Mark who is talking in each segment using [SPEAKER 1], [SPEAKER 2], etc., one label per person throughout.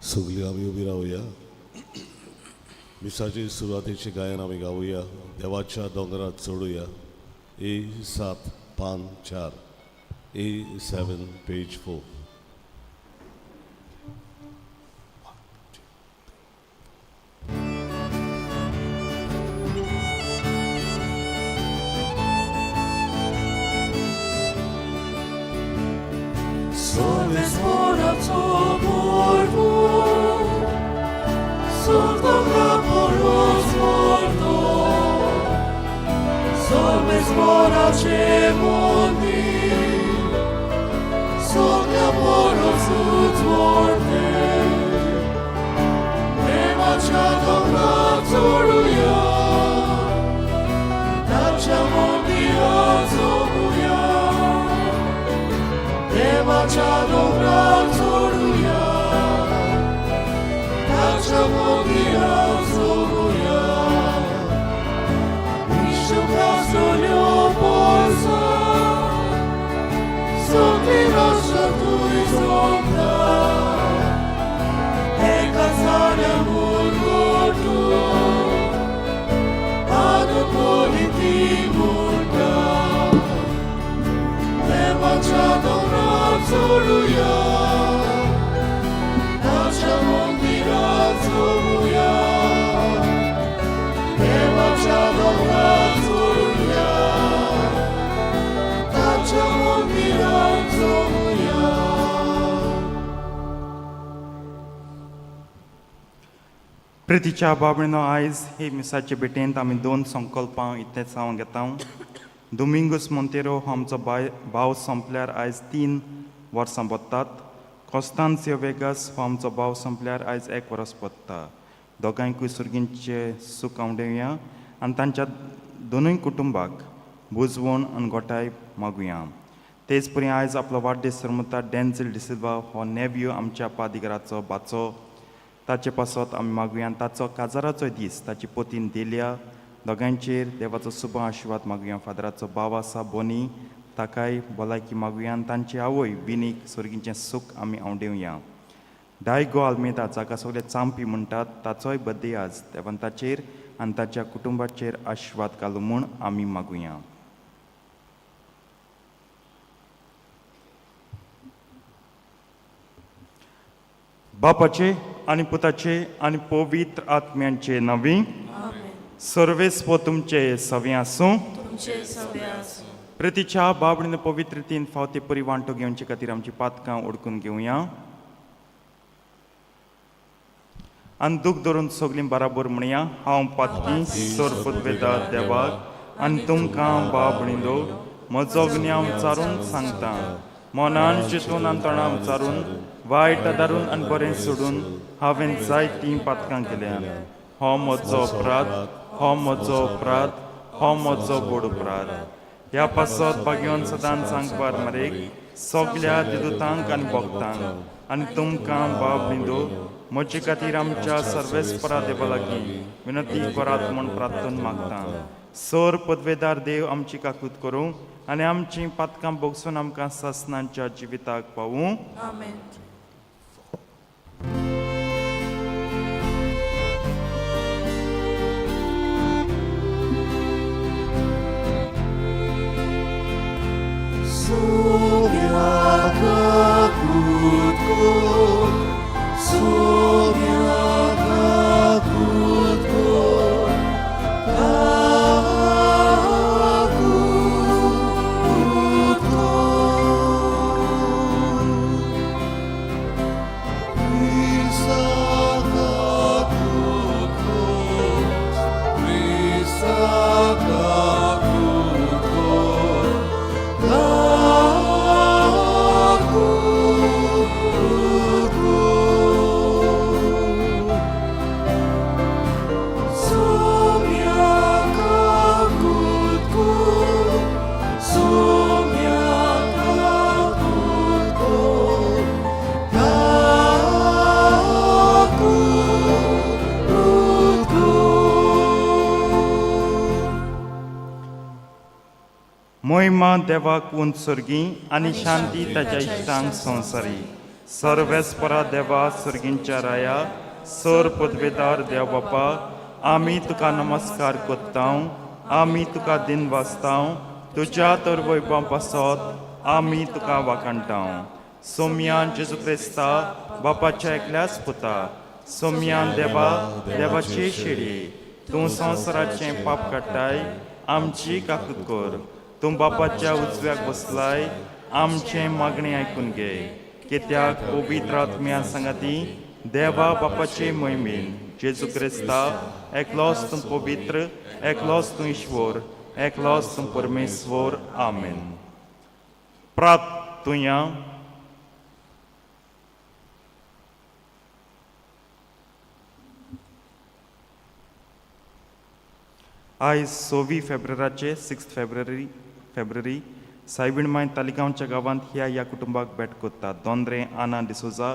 [SPEAKER 1] सगळीं आमी उबी रावया. मिसाचे सुरवातेचें गायन आमी गावया. देवाच्या दोंगरार चडुया. ए 7 पान 4, ए 7 पेज 4.
[SPEAKER 2] प्रितीच्या बाबणीनो, आयज हे मिसाचे भेटेंत आमी दोन संकल्पां इतलेंच हांव घेता. दोमिंगूस मोंतेरो हो आमचो भाव सोंपल्यार आयज 3 वर्सां बत्तात. कॉस्तांसियो वेगास हो आमचो भाव सोंपल्यार आयज 1 वर्स पत्ता. दोगांयकूय सुर्गींचे सूख आंवडेवया आनी तांच्या दोनूय कुटुंबाक बुजवण आनी गोठाय मागुया. तेच परी आयज आपलो वाडदीस सरमता डेन्झील डिसिल्वा हो नेव्यू आमच्या पादिगराचो बाचो, ताचे पासत आमी मागुया. ताचो काजाराचो दीस ताची पोतीन दिल्या. दोगांयचेर देवाचो सुभ आशिर्वाद मागुया. फादराचो भाव आसा बोनी, ताकाय भलायकी मागुया. आनी तांची आवय विनीक स्वर्गीचें सूख आमी आंवडेवया. डायगो आल्मेदा जाका सगळे चांपी म्हणटात ताचोय बड्डे आज. देवान ताचेर आनी ताच्या कुटुंबाचेर आशिर्वाद घालूं म्हूण आमी मागुया. बापाचे आनी पुताचे आनी पवित्र आत्म्यांचे नांवी. सर्वेस्व तुमचे सवे आसूं. प्रितीच्या बाबडीन पवित्र 3 फावटी परी वांटो घेवचे खातीर आमची पातकां ओडकून घेवया आनी दूख धरून सगळीं बराबर म्हणया. हांव पातकी सरपदवेदा देवाक आनी तुमकां बाबणींदो म्हजो गुन्यांव विचारून सांगता. मनान चिंतून आनी तोंडान विचारून वायट आदारून आनी बरें सोडून हांवें जायतीं पातकां केल्या. हो म्हजो अपराध, हो म्हजो अपराध, हो म्हजो गोड अपराध. ह्या पासत भाग्यवन सदांच सांगपार मरेक सगल्या दिदुतांक आनी भक्तांक आनी तुमकां बाब बिंदू म्हजे खातीर आमच्या सर्वेस्परा देवा लागीं विनंती करात म्हूण प्रार्थना मागता. सर पदवेदार देव आमची काकूत करूं आनी आमचीं पातकां भोगसून आमकां सासणाच्या जिविताक पावूं. मोहिमा देवाक उंच सर्गी आनी शांती ताच्या इश्टांक संवसारी. सर्वेस्परा देवा सर्गींच्या राया सर पदवेदार देव बापा आमी तुका नमस्कार कोत्तांव आमी तुका दिन वाचतांव तुज्या तर वैभव पासत आमी तुका वाखाणटांव सोमयान जेजू क्रिस्ता बापाच्या एकल्याच पुता सोमयान देवा देवाची शिडी तूं संवसाराचें पाप काडटाय आमची काकूत कर तूं बापाच्या उजव्याक बसलाय आमचें मागणें आयकून घे कित्याक पवित्र आत्म्या सांगाती देवा बापाचे मोहिमेन जेजू क्रिस्ता एकलोच तूं पवित्र एकलोच तूं ईश्वर एकलोच तूं परमेश्वर आमेन. प्रार्थुया. आयज सव्वीस फेब्रुवारीचे 6 फेब्रुवारी फेब्रुवारी सायबीण माय तालिगांवच्या गांवांत ह्या ह्या कुटुंबाक भेट कोत्ता. दोंद्रे आना डिसोजा,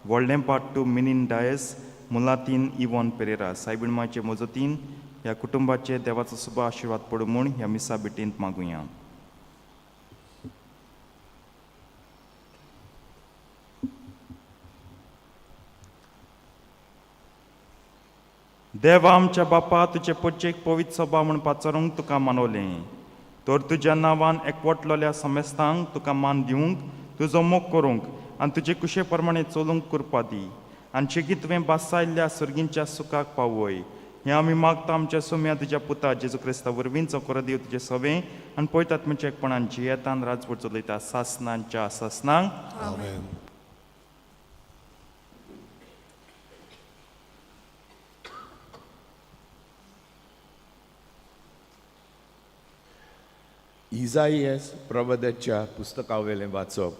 [SPEAKER 2] व्हडलें पाट्टू मिनीन डायस, मुलातीन इवॉन पेरेरा. सायबीण मायचे मजतीन ह्या कुटुंबाचे देवाचो सुबा आशिर्वाद पडूं म्हूण ह्या मिसा भेटींत मागुया. देवा आमच्या बापा तुजे पोचेक पवित्र सभा म्हूण पाचारूंक तुका मानवलें तर तुज्या नांवान एकवटलेल्या समेस्तांक तुका मान दिवंक तुजो मोग करूंक आनी तुजे कुशे प्रमाणे चलूंक कृपा दी आनी शेगीत तुवें बासायल्ल्या सर्गींच्या सुखाक पावय. हें आमी मागता आमच्या सोम्या तुज्या पुता जेजू क्रिस्ता वरवीं जो कोरो देव तुजें सवें आनी पवित्र आत्म्याच्या एकपणान जियेतान राजवट चलयता सासनांच्या सासनांक.
[SPEAKER 1] आमेन.
[SPEAKER 3] इजाइयस प्रबोधाच्या पुस्तकावेलें वाचप.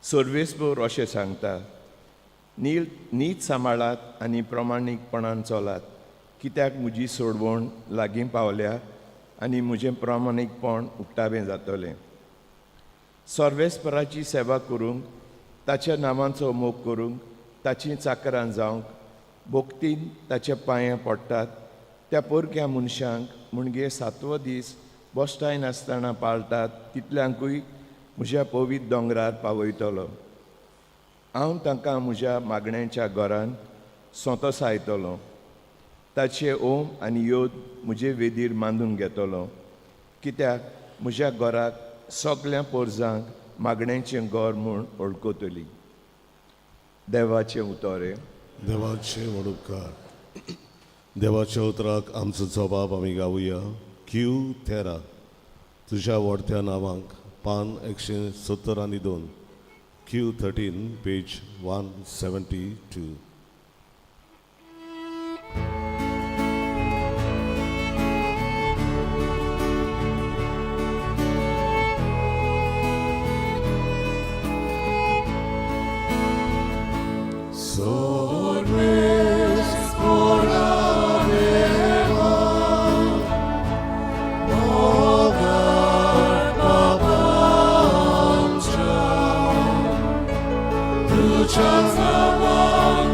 [SPEAKER 3] सर्वेस्पोर अशें सांगता, नील नीत सांबाळात आनी प्रमाणीकपणान चलात, कित्याक म्हजी सोडवण लागीं पावल्या आनी म्हजें प्रमाणीकपण उक्तावें जातलें. सर्वेस्पराची सेवा करूंक, ताच्या नांवाचो मोग करूंक, ताचीं चाकरां जावंक भोक्तीन ताच्या पांयां पडटात त्या पोरक्या मनशांक म्हणजे सातवो दीस बसताय नासतना पाळटात तितल्यांकूय म्हज्या पवित्र दोंगरार पावयतलो. हांव तांकां म्हज्या मागण्यांच्या घरान सोंतोसायतलो, ताचे ओम आनी योद म्हजे वेदीर मांदून घेतलो, कित्याक म्हज्या घराक सगळ्या पोरजांक मागण्यांचें घर म्हूण वळखतली. देवाचें उतर.
[SPEAKER 1] देवाचे व्हड उपकार. देवाच्या उतराक आमचो जबाब आमी गावया. क्यू 13 तुज्या व्हडत्या नांवांक, पान 172, Q 13 page 172.
[SPEAKER 3] तुझ्या नावान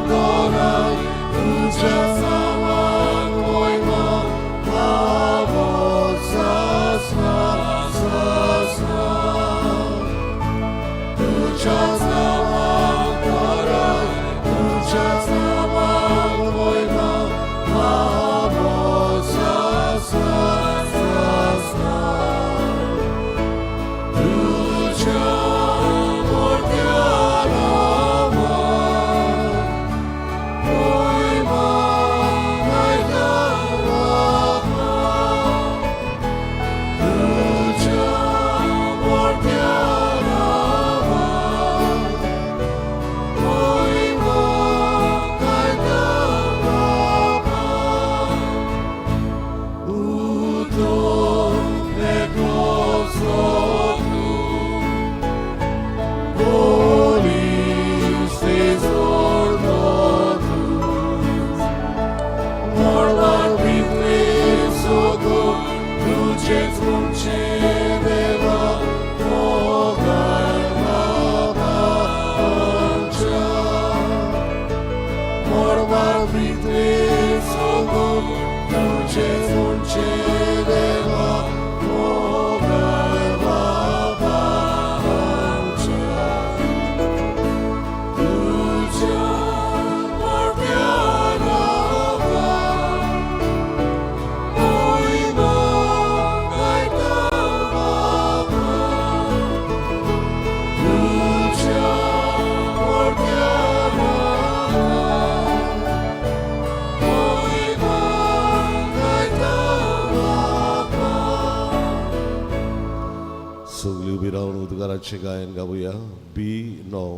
[SPEAKER 1] सगळी उबी रावन उद्गाराचें गायन गावया. बी 9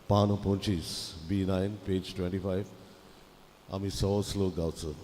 [SPEAKER 1] पान 25, B9 page 25. आमी सवो श्लोक गावचो.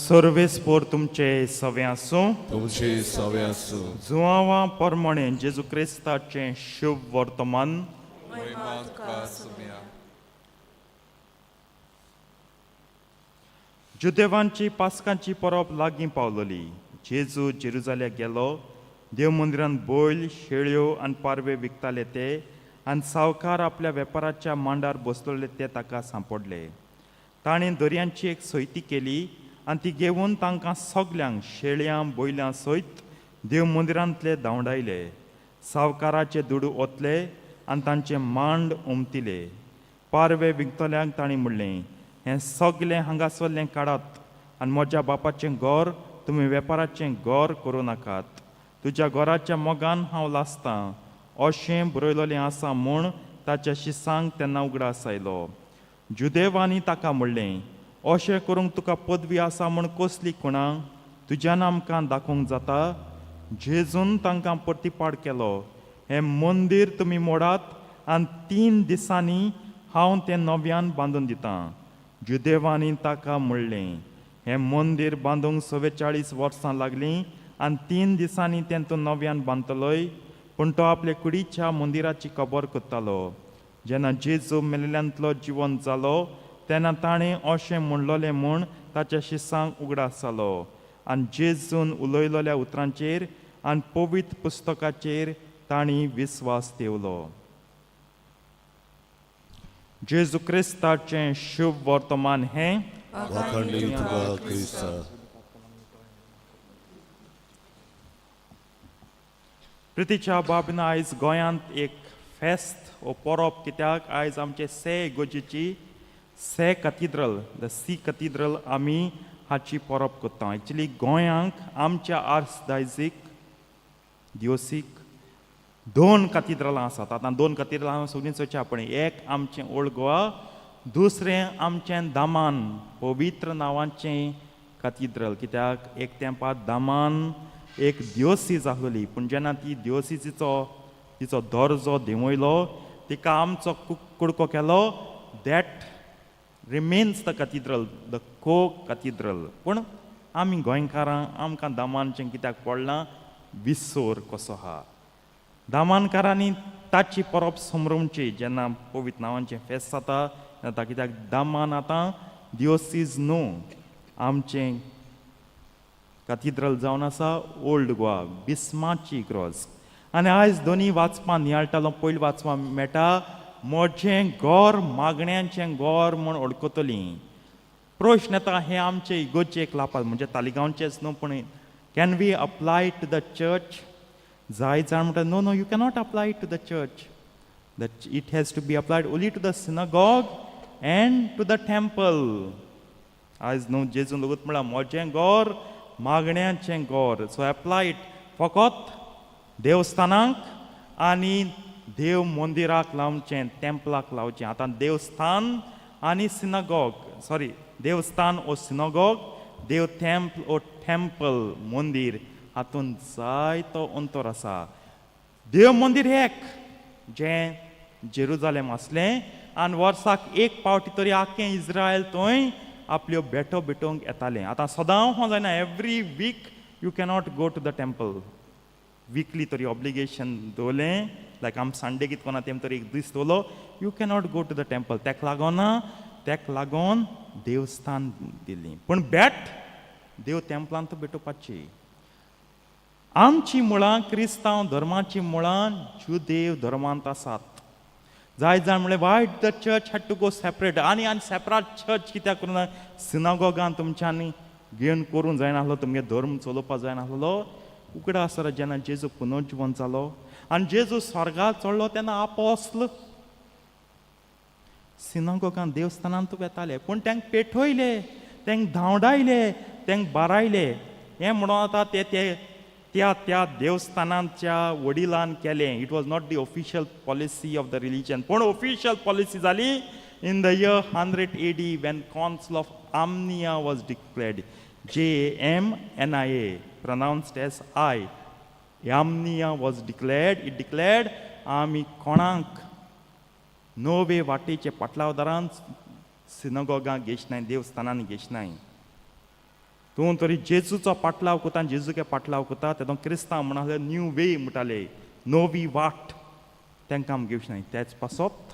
[SPEAKER 2] सर्वेस्पोर तुमचे सवे आसूं.
[SPEAKER 1] तुमचे सवे आसूं.
[SPEAKER 2] जुआवा परमणे जेजू क्रिस्ताचें शुभ वर्तमान. जुदेवांची पास्कांची परब लागीं पावलोली. जेजू जेरुजाल्याक गेलो. देव मंदिरांत बैल, शेळ्यो आनी पारवे विकताले ते आनी सावकार आपल्या वेपाराच्या मांडार बसलेले ते ताका सांपडले. ताणें दर्यांची एक सयती केली आनी ती घेवन तांकां सगल्यांक शेळयां बैलां सयत देव मंदिरांतले धांवडायले. सावकाराचे दुडू ओतले आनी तांचे मांड उमतिले. पारवे विकतल्यांक ताणें म्हणलें, हें सगलें हांगासरलें काडात आनी म्हज्या बापाचें घर तुमी वेपाराचें घर करूं नाकात. तुज्या घराच्या मोगान हांव लासतां अशें बरयलेलें आसा म्हूण ताच्या शिसांक तेन्ना उगडास आयलो. जुदेवांनी ताका म्हणलें, अशें करूंक तुका पदवी आसा म्हूण कसली खुणा तुज्यान आमकां दाखोवंक जाता? जेजून तांकां प्रतिपाड केलो, हें मंदीर तुमी मोडात आनी 3 दिसांनी हांव तें नव्यान बांदून दितां. जुदेवांनी ताका म्हणलें, हें मंदीर बांदूंक 44 वर्सां लागलीं आनी 3 दिसांनी तें तूं नव्यान बांदतलोय? पूण तो आपले कुडीच्या मंदिराची खबर करतालो. जेन्ना जेजू मेल्ल्यांतलो जिवन जालो तेन्ना ताणें अशें म्हणलोलें म्हूण ताच्या शिसांक उगडास जालो आनी जेजून उलयलोल्या उतरांचेर आनी पवित्र पुस्तकाचेर तांणी विस्वास ठेवलो. जेजू क्रिस्ताचें शुभ वर्तमान हें.
[SPEAKER 1] वाखाणली तुका क्रिस्ता.
[SPEAKER 2] प्रितीच्या बाबीन आयज गोंयांत एक फेस्त ओ परब, कित्याक आयज आमचे से इगोर्जेची से कथिद्रल, the C cathedral आमी हाची परब करता. एक्चुली गोंयांक आमच्या आर्चडायजीक दिवसीक 2 कथिद्रलां आसात. आतां 2 कथिद्रलां सगळीं चोयच्या आपण, एक आमचें ओल्ड गोवा, दुसरें आमचें दामान पवित्र नांवाचें कथिद्रल. कित्याक एक तेंपार दामान एक दिवसीज आसलोली, पूण जेन्ना ती दिवसीचो तिचो दर्जो देंवयलो, तिका आमचो कुडको केलो, that remains the cathedral, the co cathedral. पूण आमी गोंयकारां आमकां दामानचें कित्याक पडलां विसोर कसो आहा. दामानकारांनी ताची परब समरोवची जेन्ना पवित्र नांवांचें फेस्त जाता तेन्ना, कित्याक दामान आतां दिवसीज न्हू, आमचें कथिद्रल जावन आसा ओल्ड गोवा बिस्माची इग्रोज. आनी आयज दोनी वाचपां नियाळटालो. पयलीं वाचपां मेळटा, म्हजें घर मागण्यांचें घर म्हूण वळखतलीं. प्रश्न येता, हें आमचे इगोर्जेक लापात म्हणजे तालिगांवचेच न्हू, पूण can we apply to the church? जाय जाण म्हणटा, no no, you cannot apply to the church, the it has to be applied only to the synagogue and to the temple. आयज न्हू जेजून लोगूत म्हळां म्हजें घर मागण्यांचें घर. सो एप्लाय it फकत देवस्थानाक आनी देव मंदिराक लावचें, टेम्पलाक लावचें. आतां देवस्थान आनी सिनागॉग, सॉरी, देवस्थान ओ सिनागॉग, देव टेम्पल ओ टेम्पल मंदीर हातूंत जायतो अंतर आसा. देव मंदीर एक जें जेरुजालेम आसलें आनी वर्साक एक पावटी तरी आख्खें इस्रायल थंय आपल्यो भेटो भेटोवंक येतालें. आतां सदां हो जायना, every week you cannot go to the temple. Weekly तरी ऑब्लिगेशन दवरलें, लायक आम संडे कितें कोना तेम तरी एक दीस दवरलो, you cannot go to the temple. तेका लागोना, तेका लागोन देवस्थान दिली, पूण भेट देव टेम्पलांत भेटोवपाची. आमची मुळां क्रिस्तांव धर्माची मुळां जुदेव धर्मांत आसात. जाय जाण म्हणलें, why the church had to go separate? आनी आनी सेपरेट चर्च कित्याक करूं ना? सिनागोगान तुमच्यांनी घेवन करूंक जायना आसलो, तुमगे धर्म चलोवपाक जायना आसलो? उगडा आसा, जेन्ना जेजू पुनर्जिवन जालो आनी जेजू स्वर्गार चडलो तेन्ना आपोस्ल सिनागोगान देवस्थानांत वेताले, पूण तांकां पेठयले, तांकां धांवडायले, तांकां बारायले. हें म्हणून आतां ते ते त्या त्या देवस्थानाच्या वडिलान केलें. It was not the official policy of the religion, पूण ऑफिशियल पॉलिसी जाली in the year 100 AD when Council of Jamnia was declared. Jamnia, pronounced as I. Jamnia was declared. It declared आमी कोणाक नवे वाटेचे पाटलावदारान सिनगोगां घेशनाय, देवस्थानांनी घेशनाय. तूं तरी जेजूचो पाटलाव कोता, जेजूके पाटलाव कोता, तेदो क्रिस्तांव म्हणले न्यू वे म्हणटाले, नवी वाट, तांकां आमी घेवचे नाय. तेच पासत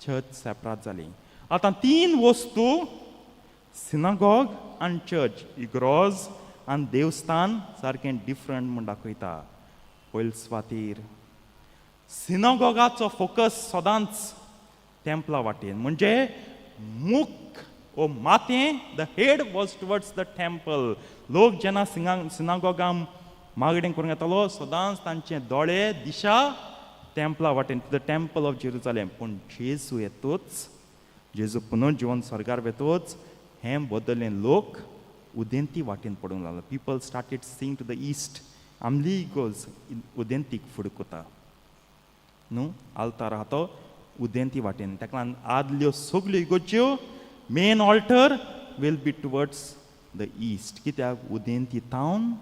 [SPEAKER 2] चर्च सेपरात जाली. आतां तीन वस्तू, सिनागॉग आनी चर्च, इग्रोज आनी देवस्थान सारकें डिफरंट म्हूण दाखयता. पयले सुवातीर सिनागॉगाचो फोकस सदांच टेम्पला वाटेन, म्हणजे मुख ओ माथें, the head was towards the temple. लोक जेन्ना सिंगा सिनागॉगाम मागणें करूंक येतालो, सदांच तांचे दोळे दिशा टेम्पला वाटेन, to the temple of Jerusalem. पूण जेजू येतूच, जेजू पुनर्जिवन स्वर्गार वेतूच हें बदललें. लोक उदेंती वाटेन पडूंक लागलो. People started seeing to the east. आमली इगोर्ज उदेंतीक फुडकुता न्हू, आल्तार आहा तो उदेंती वाटेन. ताका लागून आदल्यो सगल्यो इगोर्ज्यो main altar will be towards the east. कित्याक? उदेंती तावन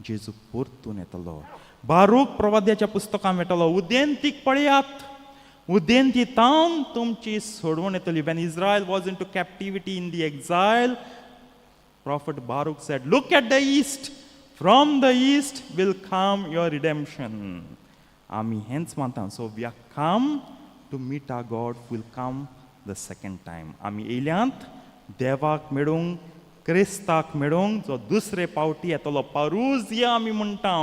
[SPEAKER 2] जेजू परतून येतलो. बारूक प्रवाद्याच्या पुस्तकां मेळटलो, उदेंतीक पळयात, उदेंती तावन तुमची सोडवण येतली. When Israel was into captivity, in the exile, Prophet Baruch said, "Look at the east. From the east will come your redemption." आमी हेंच मानता. So we are come to meet our God will come the second time. आमी येयल्यांत देवाक मेळूंक, क्रिस्ताक मेळूंक, जो दुसरे पावटी येतलो. पारुजिया आमी म्हणटा,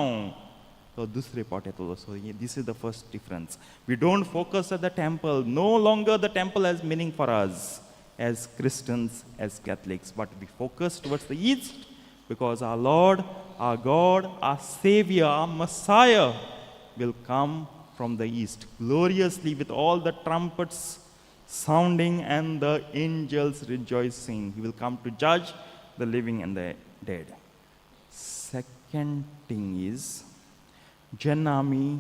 [SPEAKER 2] तो दुसरे पावटी येतलो. So this is the first difference. We don't focus at the temple. No longer the temple has meaning for us as Christians, as Catholics, but we focus towards the east because our Lord, our God, our Savior, our Messiah will come from the east gloriously with all the trumpets sounding and the angels rejoicing. He will come to judge the living and the dead. Second thing is, जेन्ना आमी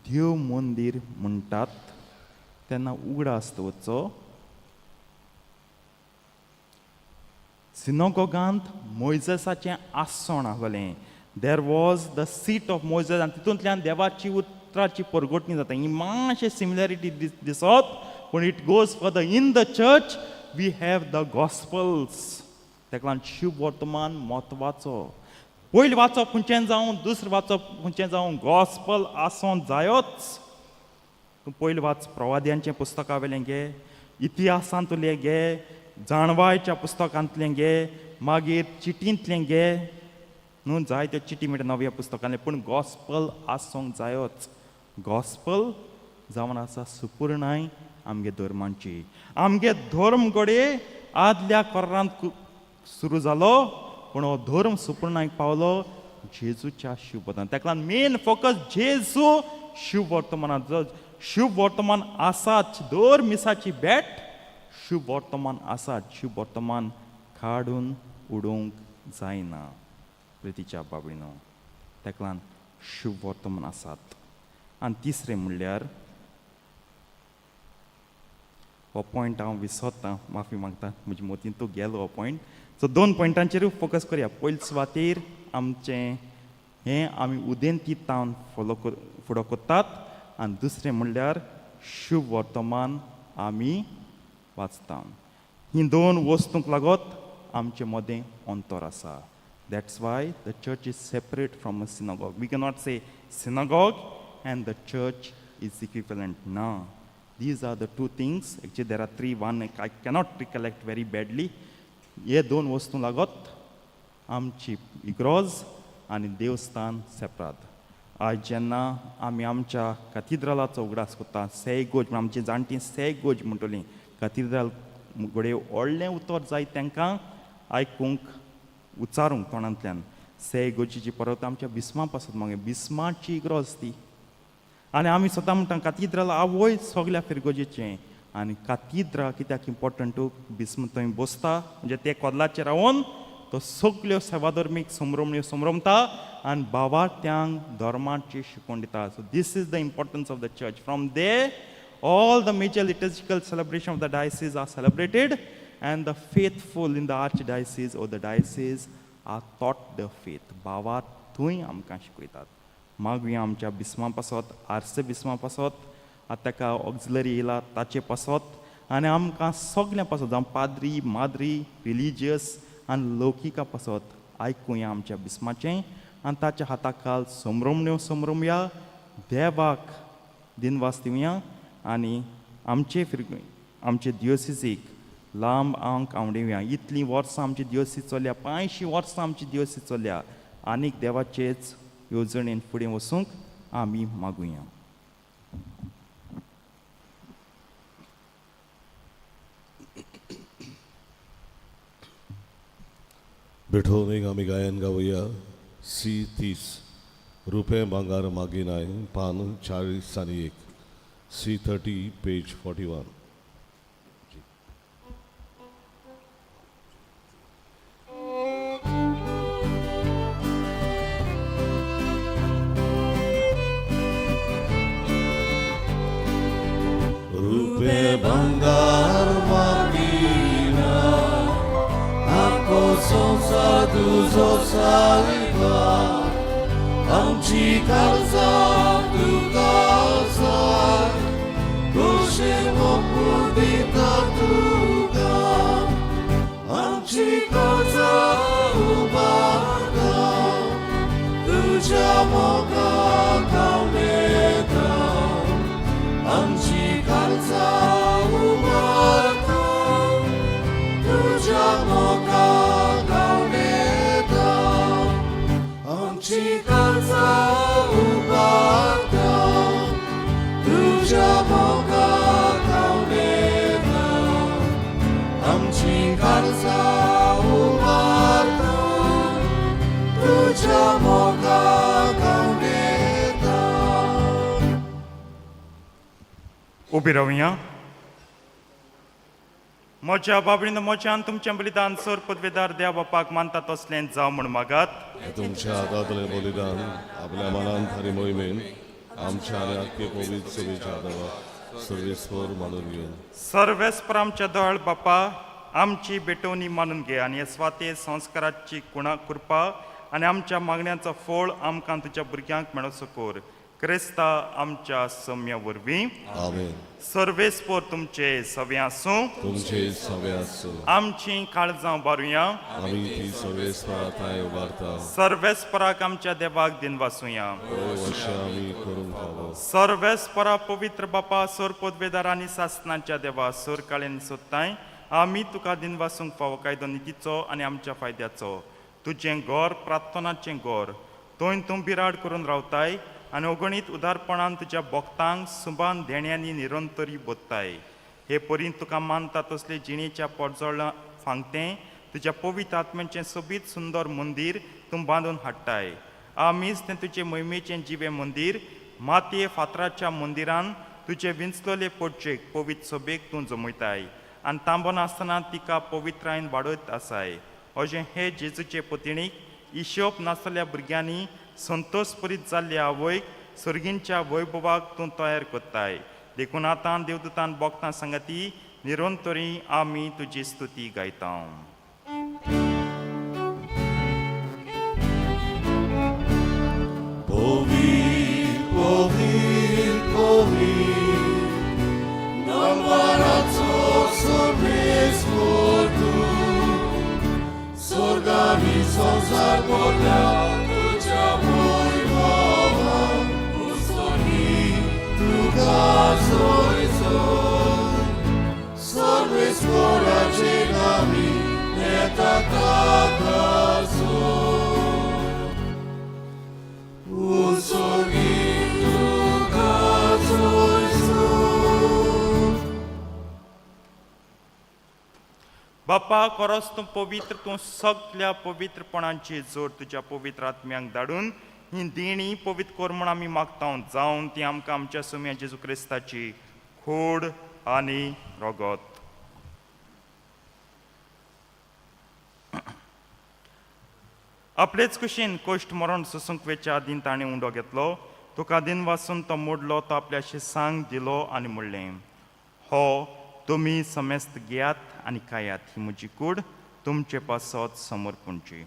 [SPEAKER 2] देव मंदीर म्हणटात तेन्ना उगडास दवरचो, सिनोगोगांत मोयजसाचें आसण आसलें. There was the seat of Moses, आनी तितूंतल्यान देवाची उतराची परगटणी जाता. ही मातशें सिमिलरिटी दिसत, पूण it goes for the in the church we have the gospels. ताका लागून शुभ वर्तमान म्हत्वाचो. पयलें वाचप खंयचें जावं, दुसरें वाचप खंयचें जावं, गॉस्पल आसोंक जायोच. तूं पयलें वाच प्रवाद्यांचें पुस्तकां वयलें घे, इतिहासांतलें घे, जाणवायच्या पुस्तकांतलें घे, मागीर चिटींतलें घे न्हू, जायत्यो चिटी म्हणटा नव्या पुस्तकांतलें, पूण गॉस्पल आसूंक जायोच. गॉस्पल जावन आसा सुपुर्णाय आमगे धर्मांची. आमगे धर्म घडये आदल्या कोरांत सुरू जालो, पूण हो धर्म सुपुर्णायक पावलो जेजूच्या शुभवर्तमान. ताका लागून मेन फोकस जेजू, शुभ वर्तमानात. शुभ वर्तमान आसाच. दर मिसाची भेट शुभ वर्तमान आसाच. शुभ वर्तमान काडून उडोवंक जायना, प्रितीच्या बाबीनो. ताका लागून शुभ वर्तमान आसात. आनी तिसरें म्हणल्यार, हो पॉयंट हांव विसरतां, माफी मागता, म्हजे मतींत तो गेलो हो पॉयंट. सो दोन पॉयंटांचेरूय फोकस करया. पयले सुवातेर आमचें हें आमी उदेंती तावन फॉलो फुडो करतात, आनी दुसरें म्हणल्यार शुभ वर्तमान आमी वाचता. ही दोन वस्तूंक लागत आमचे मदें अंतर आसा. That's why the church is separate from a synagogue. We cannot say synagogue and the church is equivalent. ना. These are the two things. Actually there are three, one I cannot recollect very badly. हे दोन वस्तूं लागत आमची इग्रोज आनी देवस्थान सेपरात. आयज जेन्ना आमी आमच्या कातिद्रालाचो उगडास करता, से गोज म्हण आमची जाणटीं से गोज म्हणटलीं. कातिद्राल घडये व्हडलें उतर जाय तांकां आयकूंक, उच्चारूंक तोंडांतल्यान. से गोजीची परत आमच्या बिस्मा पासत, मागीर बिस्माची इग्रोज ती. आनी आमी स्वता म्हणटा कातिद्राल आवय सगल्या फिरगोजेचें. आनी कातिद्रा कित्याक इम्पोर्टंट? बिस्म थंय बसता, म्हणजे ते कोदलाचेर रावन तो सगल्यो सेवाधर्मीक संभ्रमण्यो संभ्रमता आनी भावार्थ्यांक धर्माची शिकवण दिता. So this is the importance of the church. From there all the major liturgical celebration of the diocese are celebrated and the faithful in the archdiocese or the diocese are taught the faith. भावार्थ थंय आमकां शिकयतात. मागुया आमच्या बिस्मा पासत, आरसे बिस्मा पासत, आतां ताका ऑक्झिलरी येयला ताचे पासत, आनी आमकां सगल्यां पासत, जावं पाद्री माद्री, रिलिजियस आनी लौकिका पासत आयकुया आमच्या बिस्माचें आनी ताच्या हाता खाल संभ्रमण्यो संभ्रमया, देवाक दिनवास दिवया आनी आमचे फिरग आमचे दियोसिसीक लांब आंक आंवडेवया. इतलीं वर्सां आमची दियोसीस चल्ल्या, 85 वर्सां आमची दियोसीस चल्ल्या. आनीक देवाचेच येवजणेन फुडें वचूंक आमी मागुया.
[SPEAKER 1] भेटवणेक आमी गायन गावया सी 30, रुपें भांगार मागिनाय, पान 41, सी 30, पेज 41. रुपें भांगार मागिना, आखो संवसार तुजो सायबा, आमची काळजां तुका जाय, खोशे मोपून दिता तुका, आमची काळजां उबारता, तुज्या मोगाक हांव, आमची काळजां उबारता, तुज्या मोगाक हांव, आमची काळजां उबारता, तुज्या मोगाक हांव, आमची काळजां उबारता, तुज्या मोगाक हांव.
[SPEAKER 2] उबी रावया. म्हज्या बाबडीन म्हज्यान तुमचें बलिदान सर पदवेदार देव बापाक मानता तसलें जावं म्हूण मागात.
[SPEAKER 1] तुमच्या हातांतलें बलिदान आपल्या मनान थारी मोहिमेन आमच्या आनी आख्खे पवित्र सभेच्या देवा सर्वेस्पर मानून घेवन.
[SPEAKER 2] सर्वेस्पर आमच्या दयाळ बापा, आमची भेटवणी मानून घे आनी हे स्वाते संस्काराची कुणा कृपा आनी आमच्या मागण्यांचो फळ आमकां तुज्या भुरग्यांक मेळोसो कर, क्रिस्ता आमच्या सम्या वरवीं.
[SPEAKER 1] आमेन.
[SPEAKER 2] सर्वेस्पर तुमचे सवे आसूं.
[SPEAKER 1] तुमचे सवे आसूं.
[SPEAKER 2] आमची काळजां बारुया.
[SPEAKER 1] आमी ती सर्वेस्परा थांय उबारता.
[SPEAKER 2] सर्वेस्पराक आमच्या देवाक दिनवासुया.
[SPEAKER 1] हो, अशें आमी करूंक फावो.
[SPEAKER 2] सर्वेस्परा पवित्र बापा, सोर पदवेदार आनी सासनाच्या देवा, सोर काळेन सोदताय आमी तुका दिनवासूंक फावो कायदो नितीचो आनी आमच्या फायद्याचो. तुजें घर प्रार्थनाचें घर, थंय तूं बिराड करून रावताय आनी अगणीत उदारपणान तुज्या भक्तांक सुबान देण्यांनी निरंतरी बोत्ताय. हे परीन तुका मानता तसले जिणेच्या पोटजोळा फांगतें तुज्या पवित्र आत्म्याचें सोबीत सुंदर मंदीर तूं बांदून हाडटाय. आमीच तें तुजें मोहिमेचें जिवें मंदीर मातये फातराच्या मंदिरान तुजे विंचलोले पोटचेक पवित्र सोबेक तूं जमयताय आनी तांबो नासतना तिका पवित्रायन वाडयत आसाय. अशें हे जेजूचे पतिणीक, इशोप नासलेल्या भुरग्यांनी संतोषपरीत जाल्ले आवयक सर्गींच्या वैभवाक तूं तयार करताय. देखून आतां देवदूतान बोगतां सांगाती निरंतरी आमी तुजी स्तुती गायता.
[SPEAKER 1] पवित्र, पवित्र, पवित्र.
[SPEAKER 2] बापा खरोच तूं पवित्र, तूं सगल्या पवित्रपणाची जोड तुज्या पवित्र आत्म्यांक धाडून ही देणी पवित्र कर म्हूण आमी मागता, जावन ती आमकां आमच्या सुम्या जेजू क्रिस्ताची खोड आनी रगत. आपलेच कुशीन कश्ट मरण सोसूंक वेच्या आदीं ताणें उंडो घेतलो, तुका दिन वासून तो मोडलो, तो आपल्या शिसांक दिलो आनी म्हणलें, हो तुमी समेस्त घेयात आनी खायात, ही म्हजी कूड तुमचे पासत समर्पणची.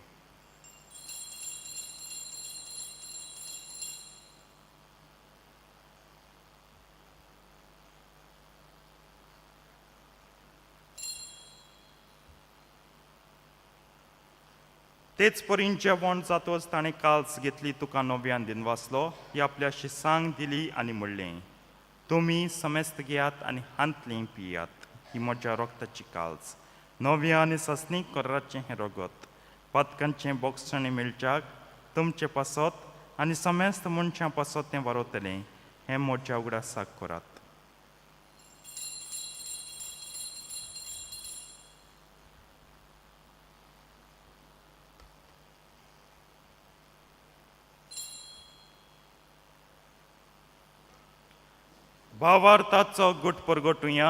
[SPEAKER 2] तेच परीन जेवण जातच ताणें काल्स घेतली, तुका नव्यान दिन वाचलो, ही आपल्या शिसांक दिली आनी म्हणलें, तुमी समेस्त घेयात आनी हांतली पियात, ही म्हज्या रक्ताची काल्स, नव्या आनी सासणी कराचें हें रगत, पातकांचें बोगसणें मेळच्याक तुमचे पासत आनी समेस्त मनशां पासत तें वारवतलें, हें म्हज्या उगडासाक करात. भावार्थाचो गुट परगटुया.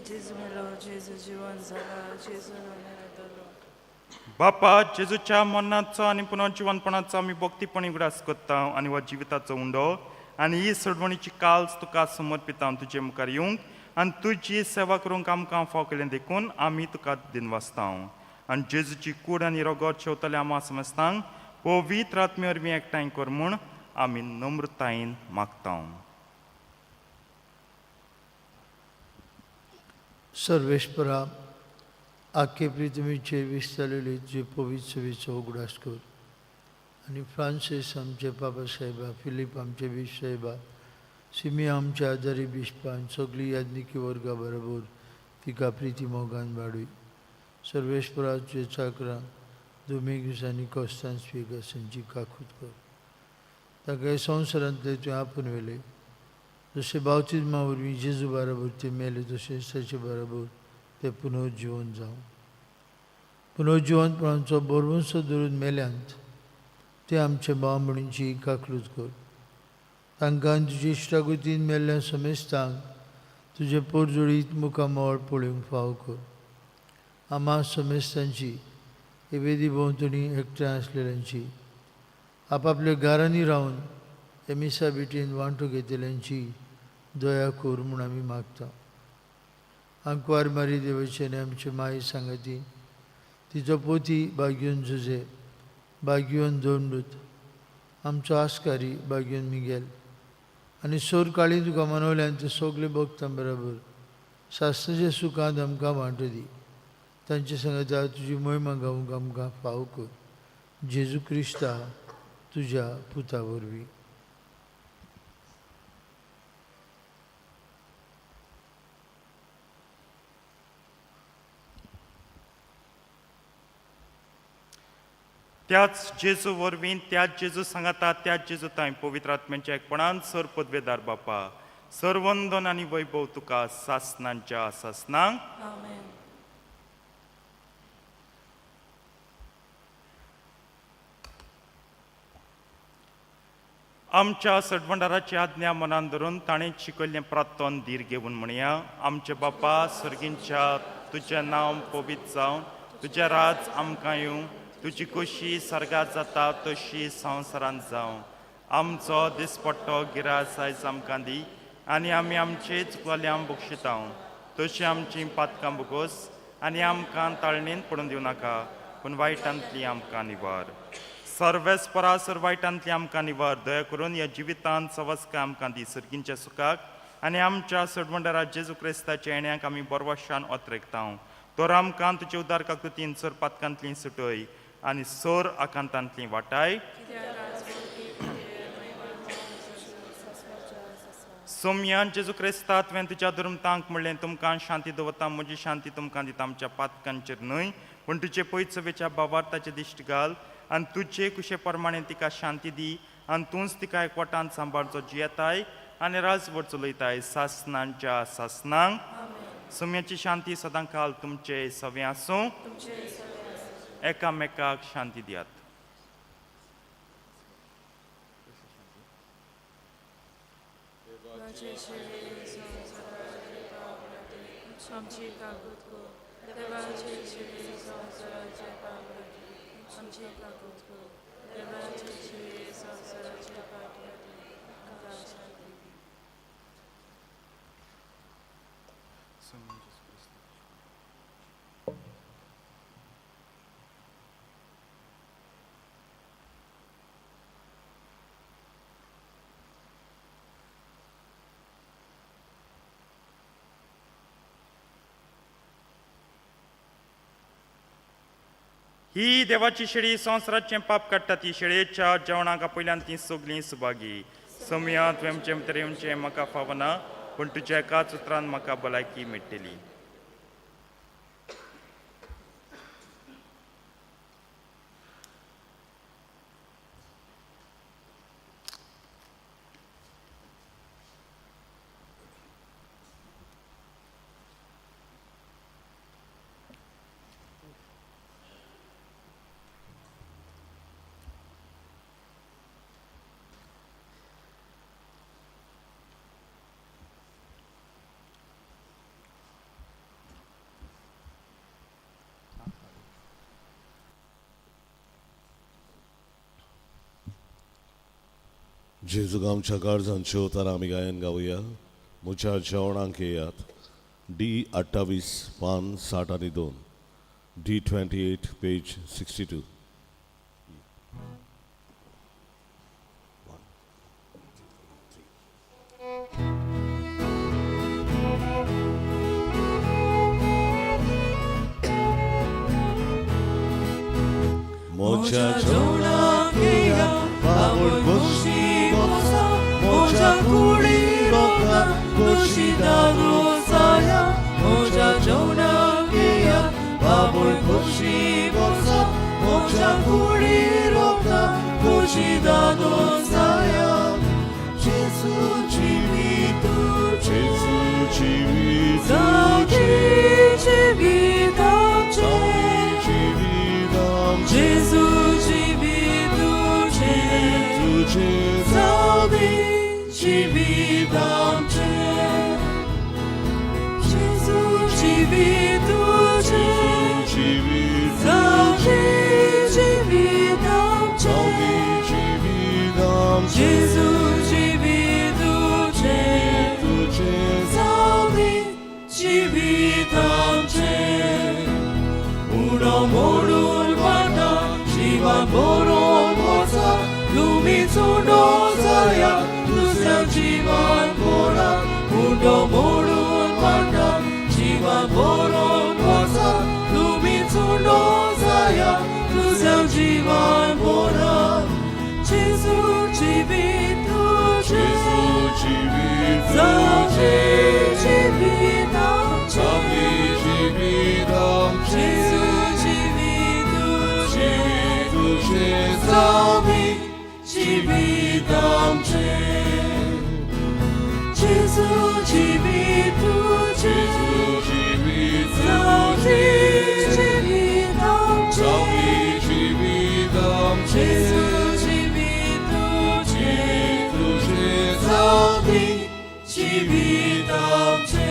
[SPEAKER 4] जेजू मेलो, जेजू जिवन जाला, जेजू मेलो.
[SPEAKER 2] बापा, जेजूच्या मरणाचो आनी पुनर्जिवनपणाचो आमी भक्तीपणी उगडास करता आनी हो जिविताचो उंडो आनी ही सोडवणीची काल्स तुका समर्पिता, तुजे मुखार येवंक आनी तुजी सेवा करूंक आमकां फाव केलें देखून आमी तुका दिनवासता. आनी जेजूची कूड आनी रगत शेवतले आमा समजतांक पवित्र आत्मे वरवीं एकठांय कर म्हूण आमी नम्रतायेन मागता.
[SPEAKER 5] सर्वेश्वरा, आख्खे पृथ्वीचेर विस्तारलेली तुजे पवित्र सेवेचो उगडास कर आनी फ्रांसीस आमचे बाबा साहेबा, फिलीप आमचे बीश साहेबा, सिमी आमच्या आजारी बिस्पा आनी सगळी याज्ञिकी वर्गा बरोबर तिका प्रिती मोगान वाडय. सर्वेश्वरा, तुजे चाकरां दोमिंगूस आनी कॉस्तांस वेगस हांची काकूत कर, ताका संवसारांतले तुवें आपूण व्हेले, जशें बावतिज्मा वरवीं जेजू बरोबर ते मेले तशेंच ताचे बरोबर ते पुनर्जिवन जावं. पुनर्जिवनपणाचो बरवंसो धरून मेल्यांत ते आमचे भाव भयणींची काकलूत कर, तांकां तुजे इश्टागतीन मेल्ल्या समेस्तांक तुजे पोरजोळीत मुखामळ पळोवंक फाव कर. आमा समेस्तांची हे वेदी भोंवतणी एकठांय आसलेल्यांची, आपापल्या घरांनी रावन हे मिसा भेटीन वांटो घेतल्यांची दया कर म्हूण आमी मागता. आंकवार मारी देवाचे आनी आमचे माई सांगाती, तिचो पोती बागयोन जुजे, बागयोन दोंडूत, आमचो आस्कारी बागयोन मिगेल आनी सोर काळी तुका मनवल्यान ते सगळे भक्तां बरोबर शास्त्राच्या सुखांत आमकां वांटो दी. तांचे सांगाता तुजी मोहिमा गावंक आमकां फाव कर, जेजू क्रिस्ता तुज्या पुता वरवीं.
[SPEAKER 2] त्याच जेजू वरवीं, त्याच जेजू सांगाता, त्याच जेजू तांय पवित्र आत्म्याच्या एकपणान सर पदवेदार बापा, सर्वंदन आनी वैभव तुका सासनांच्या सासनांक.
[SPEAKER 4] आमेन.
[SPEAKER 2] आमच्या सडवंडाराची आज्ञा मनान धरून ताणें शिकयल्लें प्रार्थन धीर घेवन म्हणया. आमचे बापा सर्गींच्या, तुजें नांव पवित्र जावं, तुजें राज आमकां येवं, तुजी खोशी सर्गात जाता तशी संवसारांत जावं. आमचो दिसपट्टो गिरास आयज आमकां दी आनी आमी आमचे चुकल्यां बक्षिता तशी आमची पातकां बोगोस आनी आमकां ताळणेन पडून दिवं नाका, पूण वायटांतली आमकां निवार. सर्वेस्परा सर वायटांतली आमकां निवार. दया करून ह्या जिवितांत सवस्काय आमकां दी, सर्गींच्या सुखाक आनी आमच्या सडवंडारा जेजू क्रिस्ताच्या येण्याक आमी बरवाशान ओतरेकता. तर आमकां तुजे उदार काकृतीन सर पातकांतली सुटय आनी सोर आकांतांतली वाटाय. सोमयान जेजू क्रिस्ता तुवें तुज्या धर्मतांक म्हणलें, तुमकां शांती दवरता, म्हजी शांती तुमकां दिता, आमच्या पातकांचेर न्हय पूण तुजे पयचवेच्या बाबार्थाचे दिश्ट घाल आनी तुजे कुशे प्रमाणे तिका शांती दी आनी तूंच तिका एकवटान सांबाळचो जियेताय आनी राजवट चलयताय सासनांच्या सासनांक. सुम्याची शांती सदां काल तुमचे सवे आसूं.
[SPEAKER 4] तुमचे सवे आसूं.
[SPEAKER 2] एकामेकाक शांती दियात.
[SPEAKER 4] देवाचे शिरे संवसाराचे पाप काडटे, आमची काकूत कर. देवाचे शिरे संवसाराचे पाप काडटे, आमची काकूत कर. देवाचे शिरे संवसाराचे पाप काडटे, आमकां शांती दी.
[SPEAKER 2] ही देवाची शेळी संवसाराचें पाप काडटा ती शेळयेच्या जेवणाक आपयल्यान ती सगलीं सुभागी. सोम्या, तुवें आमचें भितर येवचें म्हाका फावना, पूण तुज्या एकाच उतरान म्हाका भलायकी मेळटली.
[SPEAKER 1] जेजूक आमच्या काळजांच्यो तर आमी गायन गावया. म्हज्या जेवणाक येयात. डी 28 पान 62, डी 28 पेज 62. म्हज्या
[SPEAKER 6] जेवणाक येयात, आवड खोशी बसा, म्हज्या कुडी रोका खोशी दादोसाया. म्हज्या जेवणाक येयात, आवड खोशी बसा, म्हज्या कुडी रोका खोशी दादोसाया. जेजू जिवीत,
[SPEAKER 1] जेजू जिवीत,
[SPEAKER 6] जावची जिवीत आमचें.
[SPEAKER 1] जिवीत आमचें.
[SPEAKER 6] जेजू जिवीत तुजें,
[SPEAKER 1] तुजें.
[SPEAKER 6] जावं जिवीत आमचें. जेजू जिवीत तुजें,
[SPEAKER 1] जिवीत,
[SPEAKER 6] जावं जिवीत आमचें.
[SPEAKER 1] जिवीत आमचें.
[SPEAKER 6] जेजू जिवीत तुजें,
[SPEAKER 1] तुजें.
[SPEAKER 6] जावं जिवीत आमचें. उडो मोडून वाटा जिवान बरोवन वचा, तुमी चुंडो जाया दुसऱ्या जिवान बोरा. उडो मोडून वाटा जिवान बरोवन वचा, तुमी चुंडो जाया दुसऱ्या जिवान बोरा. जेजू जिवीत तुजें,
[SPEAKER 1] जेजू जिवीत,
[SPEAKER 6] जावचें जिवीत आमचें.
[SPEAKER 1] जिवीत आमचें.
[SPEAKER 6] जेजू जिवीत तुजें,
[SPEAKER 1] तुजें.
[SPEAKER 6] जावं जिवीत आमचें. जेजू जिवीत तुजें,
[SPEAKER 1] जिवीत,
[SPEAKER 6] जावचें जिवीत आमचें.
[SPEAKER 1] जिवीत आमचें.
[SPEAKER 6] जेजू जिवीत तुजें,
[SPEAKER 1] तुजें.
[SPEAKER 6] जावं जिवीत आमचें.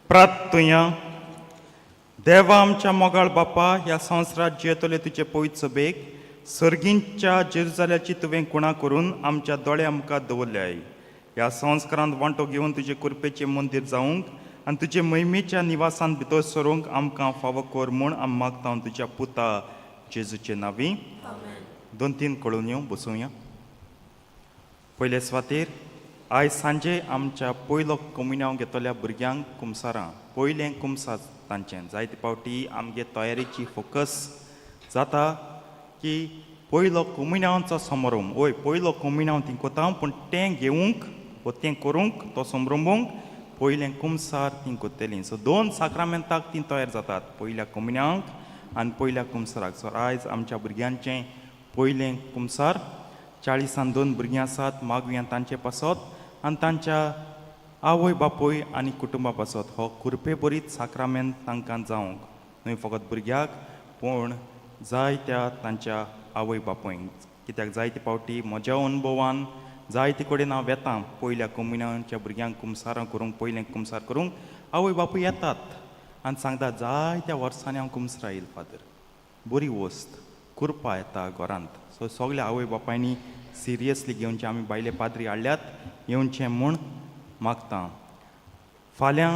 [SPEAKER 2] प्रार्थुया. देवा आमच्या मोगाळ बापा, ह्या संवसारात जियेतले तुजे पवित्र सभेक सर्गींच्या जेरुजाल्याची तुवें कुणा करून आमच्या दोळ्या मुखार दवरल्याय. ह्या संस्कारांत वांटो घेवन तुजे कृपेचें मंदीर जावंक आनी तुजे महिमेच्या निवासांत भितर सरूंक आमकां फावो कर म्हूण आमी मागता तुज्या पुता जेजूचे नांवी. दोन तीन कळोवन्यो बसोवया. पयले सुवातेर आयज सांजे आमच्या पयलो कोमिन्यांव घेतल्या भुरग्यांक कुमसारां, पयलें कुमसार तांचें. जायते फावटी आमगे तयारेची फोकस जाता की पयलो कोमिन्यांवचो समारंभ, वय पयलो कोमिन्यांव ती कोता, पूण तें घेवंक वो तें करूंक तो समरंभूंक पयलें कुमसार ती कोत्तलीं. सो दोन साक्रामेंताक ती तयार जातात, पयल्या कोमिन्यांक आनी पयल्या कुमसाराक. सो आयज आमच्या भुरग्यांचें पयलें कुमसार, 42 भुरगीं आसात, मागुया तांचे पासत आनी तांच्या आवय बापूय आनी कुटुंबा पासत हो कृपेभरीत साक्रामेंत तांकां जावंक, न्हय फकत भुरग्याक पूण जायत्या तांच्या आवय बापूयंक. कित्याक जायते फावटी म्हज्या अनुभवान जायते कडेन हांव वेता पयल्या कोमिनाच्या भुरग्यांक कुमसारां करूंक, पयलें कुमसार करूंक आवय बापूय येतात आनी सांगतात जायत्या वर्सांनी हांव कुमसार आयल फादर, बरी वस्त कृपा येता घरांत. सो सगल्या आवय बापायनी सिरियसली घेवचें. आमी बायले पाद्री हाडल्यात येवचें म्हूण मागता. फाल्यां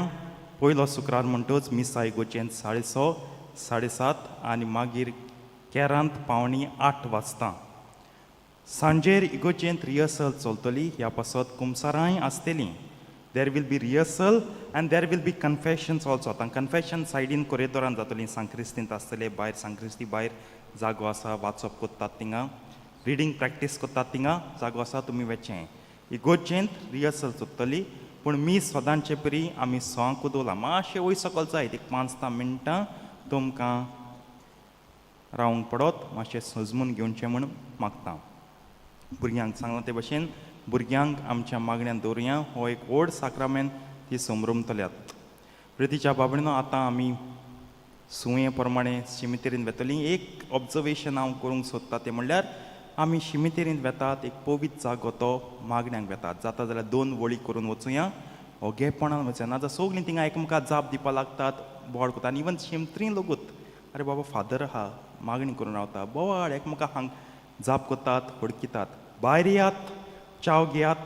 [SPEAKER 2] पयलो शुक्रार म्हणटच मिसा इगोचेन 6:30 7:30 आनी मागीर केरांत 7:45 वाजता सांजेर इगोचेंत रिहर्सल चलतली. ह्या पासत कुमसारांय आसतलीं. There will be rehearsal and there will be confessions also. आतां कन्फेशन सायडीन कोरिदोरान जातली, सांक्रिस्तींत आसतले, भायर सांक्रिस्ती भायर जागो आसा, वाचप कोत्तात थिंगा, रिडींग प्रॅक्टीस कोत्तात थिंगा जागो आसा, तुमी वेचें. इगोर्जेंत रिहर्सल चोत्तली, पूण मीस सदांचे परी आमी 6क दवरला. मातशें वयर सकल जायत एक 5-10 मिनटां तुमकां रावंक पडत, मातशें सजमून घेवचें म्हूण मागता. भुरग्यांक सांगलां ते भशेन भुरग्यांक आमच्या मागण्यान दवरुया. हो एक व्हड साक्रामेंत ती समरमतल्यात. प्रितीच्या बाबणीनो, आतां आमी सुये प्रमाणे शिमितेरीन वेतली. एक ऑब्जर्वेशन हांव करूंक सोदता तें म्हणल्यार आमी शिमितेरींत वेतात, एक पवित्र जागो तो, मागण्यांक वेतात. जाता जाल्यार 2 वळी करून वचुया, ओगेपणान वचुया. ना जाल्यार सगळीं थिंगा एकामेका जाप दिवपा लागतात, बोवाळ करता. आनी इवन शिमतरी लोकूत, अरे बाबा फादर आहा मागणी करून रावता, बोवाळ एकामेका हांग जाप करतात, हडकितात. भायर येयात, च्याव घेयात,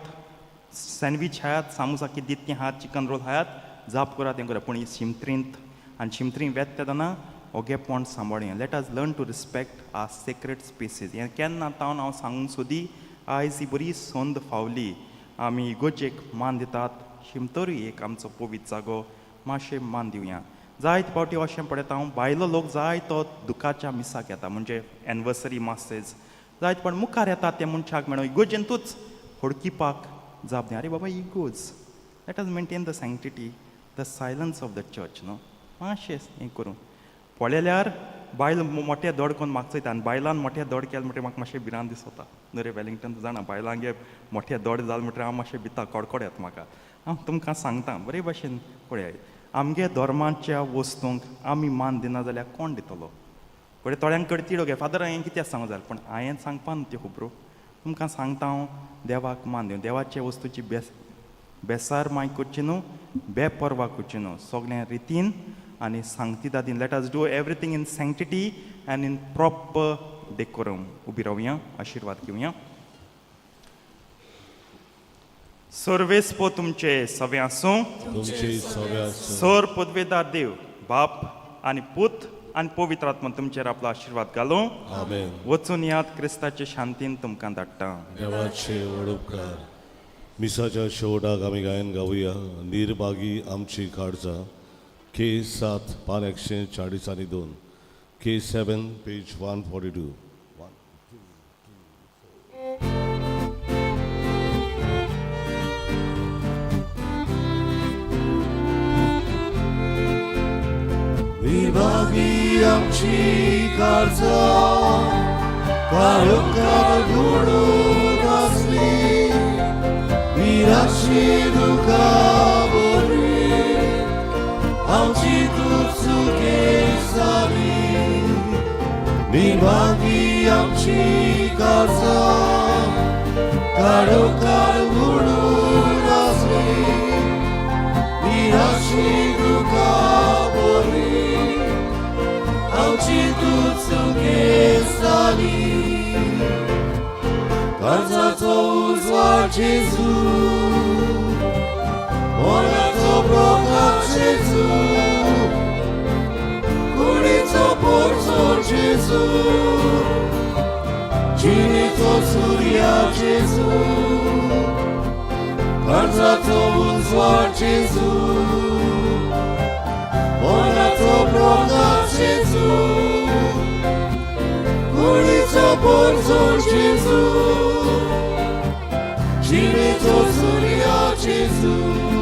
[SPEAKER 2] सँडवीच खायात, सामोसा कितें दित तें खायात, चिकन रोल खायात, जाप करात, तें करात, पूण ही शिमत्रींत आनी शिमत्रीं वेता तेन्ना ओगेपण सांबाळया. Let us learn to respect our sacred spaces. हें केन्ना तावन हांव सांगूंक सोदी, आयज ही बरी संद फावली. आमी इगोर्जेक मान दितात, शिमतरूय एक आमचो पवित्र जागो, मातशें मान दिवया. जायते फावटी अशें पळयता हांव, बायलो लोक जाय तो दुखाच्या मिसाक येता, म्हणजे एनिवर्सरी मासेज जायत, पण मुखार येता ते मनशाक मेळो इगोर्जेंतूच हडकिपाक जाप दी. अरे बाबा इगोर्ज, let us maintain the sanctity, the silence of the church न्हू. मातशें हें करूं पळयल्यार बायल मोठे दोड करून मागचयता आनी बायलान मोठे दोड केले म्हणटकीर म्हाका मातशें भिरांत दिसता. न्हय रे वेलिंगटन, जाणा बायलांगे मोठे दोड जाले म्हणटकीर हांव मातशें भिता, कडकड येता म्हाका. हांव तुमकां सांगता बरे भशेन पळयात, आमगे धर्माच्या वस्तूंक आमी मान दिना जाल्यार कोण दितलो? पळय थोड्यांक कडेन तिडो घे, फादर हांवें कित्याक सांगू जालें, पूण हांवें सांगपा न्हू त्यो खबरो. तुमकां सांगता हांव, देवाक मान दिवं, देवाचे वस्तूची बेसार माय करची न्हू, बेपर्वा करची न्हू, सगळ्या रितीन आनी सांगतीदादीन. Let us do everything in sanctity and in proper decorum. उबी रावया, आशिर्वाद घेवया. सर्वेस्पो तुमचे सवे आसूं.
[SPEAKER 1] तुमचे सवे आसूं.
[SPEAKER 2] सर पदवेदार देव बाप आनी पूत आनी पवित्र आत्मा तुमचेर आपलो आशिर्वाद घालूं.
[SPEAKER 1] आमेन.
[SPEAKER 2] वचून यात, क्रिस्ताचे शांतीन तुमकां धाडटा.
[SPEAKER 1] देवाचे व्हड उपकार. मिसाच्या शेवटाक आमी गायन गावया, निर्भागी आमची काळजां, के 7 पान 142, K 7 page 142. निर्भागी आमची काळजां, काळोखार बुडून आसली, निराशी दुखा बरी, आमची तूं सुखे जाली. निर्भागी आमची काळजां, काळोखार बुडून आसली, निराशी दुखा बरी, आमची तूं सुखे जाली. उजवाड जेजू, मरणाचो प्रकाश जेजू, कुडीचो पोरजोड जेजू, जिणेचो सुर्या जेजू, काळजाचो उजवाड जेजू, मरणाचो प्रकाश जेजू, कुडीचो पोरजोड जेजू, जिणेचो सुर्या जेजू.